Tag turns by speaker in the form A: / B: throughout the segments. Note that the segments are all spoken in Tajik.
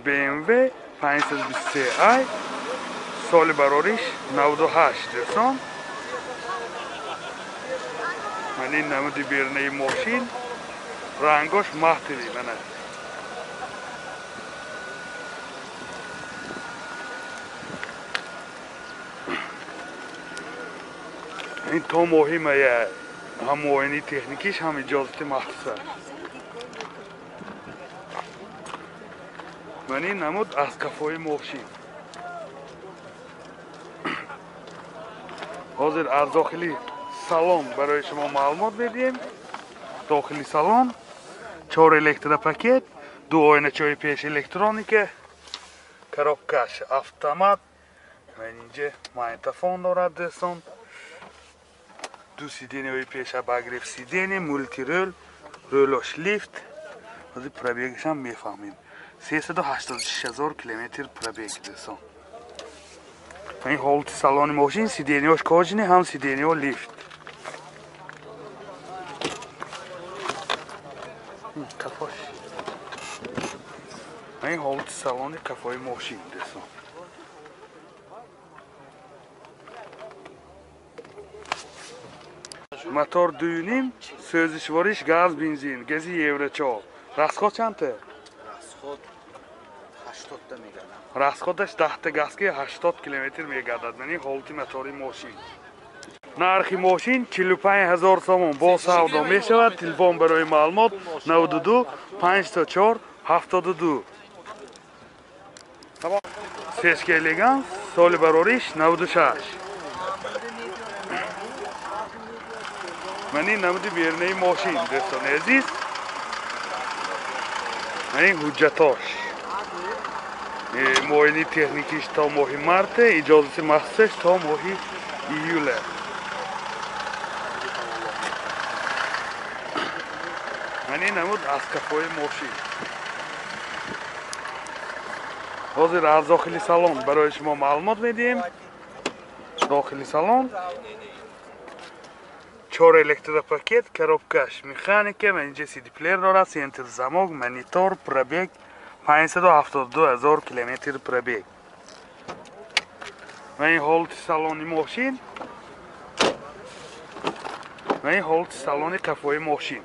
A: BMW 523i соли барориш 98 дӯстон. Ман ин намуди берунаи мошин, рангош матовый мана. Ин то моҳи мая ҳам муоинаи техникиш, ҳам иҷозати махсус аст. Ман ин намуд аз кафои мошин. Ҳозир аз дохили салон барои шумо маълумот медиҳем. Дохили салон 4 электропакет, 2 оиначаҳои пеш электроника, коробкаш автомат. Ман инҷа магнитофон дорад дӯстон. 2 сиденияҳои пеш обогрев сидения, мултирол, рӯлош лифт. Ҳозир пробегашам мефаҳмем. 386 000 километр пробег дӯстон. Ин ҳолати салони мошин, сиденияҳош кожаный, ҳам сиденияҳо лифт. Кафош. Ин ҳолати салони кафои мошин дӯстон. Мотор 2.5, сӯзишвориш газ бензин, гази Евро 4. Расход чандта?
B: Расход 80 та мегардад.
A: Расходаш 10 та газки 80 километр мегардад. Ман ин ҳолати мотори мошин. Нархи мошин 45 000 сомон бо савдо мешавад. Телефон барои маълумот 92 54 72. Сешка Элеганс, соли барориш 96. Ман ин намуди берунаи мошин дӯстони азиз. Ман ин ҳуҷҷатош. Муоинаи техникиш то моҳи марте, иҷозати махсусаш то моҳи июле. Ман ин намуд аз кафои мошин. Ҳозир аз дохили салон барои шумо маълумот медиҳем. Дохили салон 4 электропакет, коробкаш механика, ман инҷа CD-плеер дорад, центр замок, монитор, пробег 572 000 километр пробег. Ман ин ҳолати салони мошин. Ман ин ҳолати салони кафои мошин.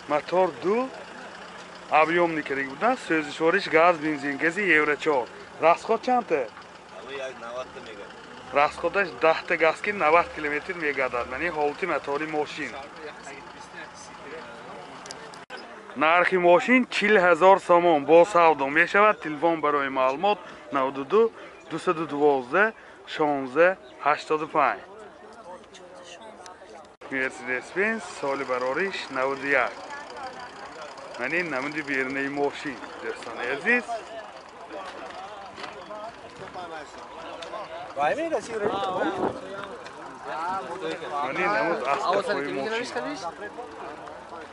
A: Мотор 2 объемный керак будан, сӯзишвориш газ бензин, гази Евро 4. Расход чандта? Расходаш 10 та газки 90 километр мегардад. Ман ин ҳолати мотори мошин. Нархи мошин 40 000 сомон бо савдо мешавад. Телефон барои маълумот 92 212 16 85. Mercedes-Benz соли барориш 91. Ман ин намуди берунаи мошин дӯстони азиз. Ман ин намуд аз кафои мошин.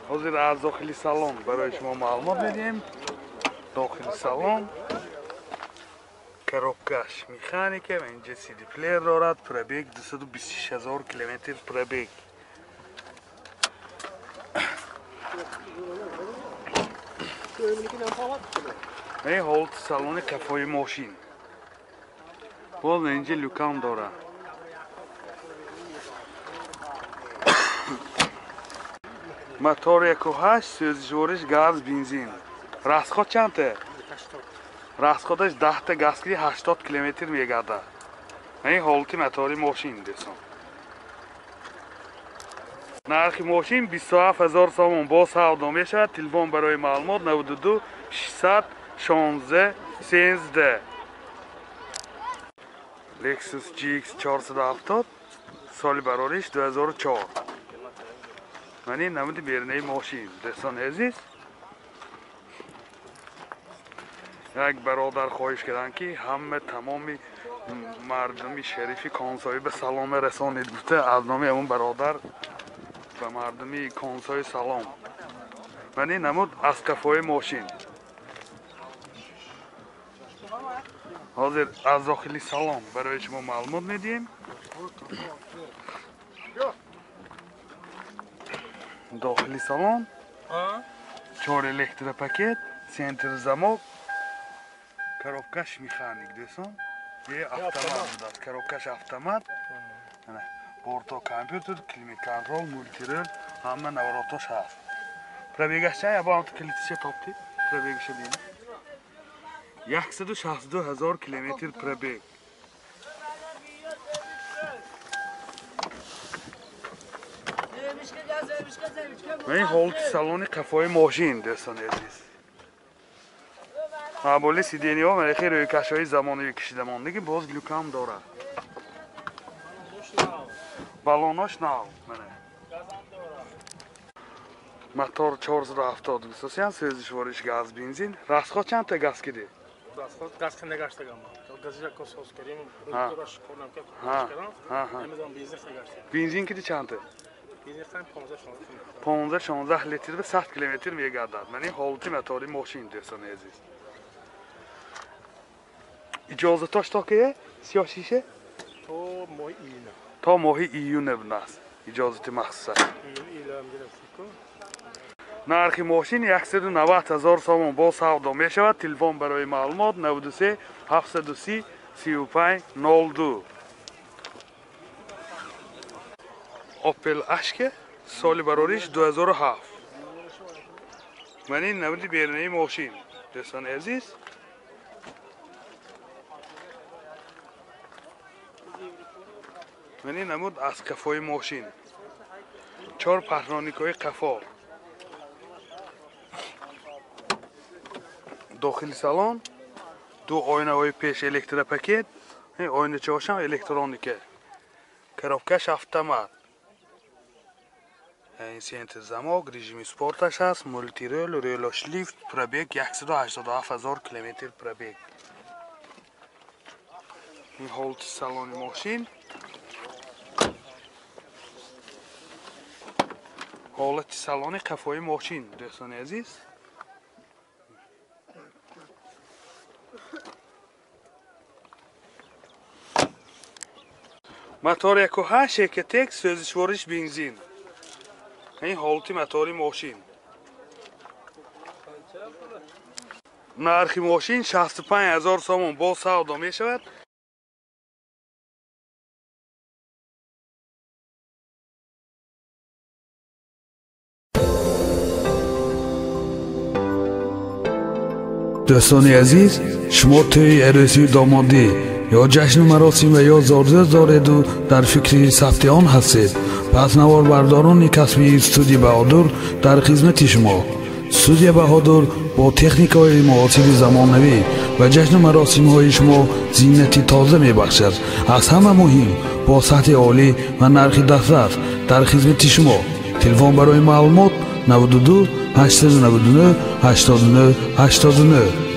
A: Ҳозир аз дохили салон барои шумо маълумот медиҳем. Дохили салон коробкаш механика, инҷа CD-плеер дорад, пробег 226 000 километр пробег. Ин ҳолати салони кафои мошин. Боз инҷа люкам дорад. Мотор 1.8, сӯзишвориш газ бензин. Расход чандта? Расходаш 10 та газки 80 километр мегардад. Ин ҳолати мотори мошин дӯстон. Нархи мошин 27 000 сомон бо савдо мешавад. Телефон барои маълумот 92 616 13. Lexus GX 470 соли барориш 2004. Ман ин намуди берунаи мошин дӯстони азиз. Як бародар хоҳиш карданд, ки ҳама тамоми мардуми шарифи Консоӣ ба саломе расонед гуфта, аз номи ҳамон бародар ба мардуми Консои салом. Ман ин намуд аз кафои мошин. Ҳозир аз дохили салон барои шумо маълумот медиҳем. Дохили салон чор электропакет, центр замок, коробкаш механик дӯстон. Автомат будааст, коробкаш автомат. Борто компютер, климат контрол, мультирул, ҳама наворотош ҳаст. Пробегаш чанд? Ябо ҳамто калитиша топти. Пробегаша бинед. 162 000 километр пробег. Ин ҳолати салони қафои мошин дӯстони азиз. Маъмули сидениҳо малехи рӯйкашҳои замонавӣ кашида мондагӣ, боз люкам дорад. Балонош нав. Мотор 470 гусосиян, сӯзишвориш газ, бензин. Расход чандта газ киди?
C: Расход газ ки нагаштагам. Газиша косос кардем, рӯйкаш корнам ки кардам. Намедонам бензин нагаштем.
A: Бензин киди чандта? 15-16 литр ба 100 километр мегардад. Ман ин ҳолати мотори мошин дӯстони азиз. Иҷозатош то кие? Сиёҳ шиша?
C: То моҳи июн.
A: То моҳи июн аст. Иҷозати махсуса. Нархи мошин 190 000 сомон бо савдо мешавад. Телефон барои маълумот 93 730 35 02. Opel Ashka соли барориш 2007. Ман ин навди берунаи мошин дӯстони азиз. Ман ин намуд аз қафои мошин. 4 паҳроникҳои қафо. Дохили салон ду оинаҳои пеш электропакет, оиначаҳошам электроника. Коробкаш автомат. Ин центр замок, режими спорташ ҳаст, мультирул, релош лифт, пробег 187 000 километр пробег. Ин ҳолати салони мошин. Ҳолати салони қафои мошин дӯстони азиз. Мотор 1.8 Ecotec, сӯзишвориш бензин. Ин ҳолати мотори мошин. Нархи мошин 65 000 сомон бо савдо мешавад. Дӯстони азиз, шумо тӯи арӯсию домодӣ ё ҷашну маросим ва ё зорзӯз дореду дар фикри сабти он ҳастед, пас наворбардорони касбии студия Баҳодур дар хизмати шумо. Студия Баҳодур бо техникаҳои муосири замонавӣ ва ҷашну маросимҳои шумо зинати тоза мебахшад. Аз ҳама муҳим бо сатҳи олӣ ва нархи дастрас дар хизмати шумо. Телефон барои маълумот 92 899 89 89.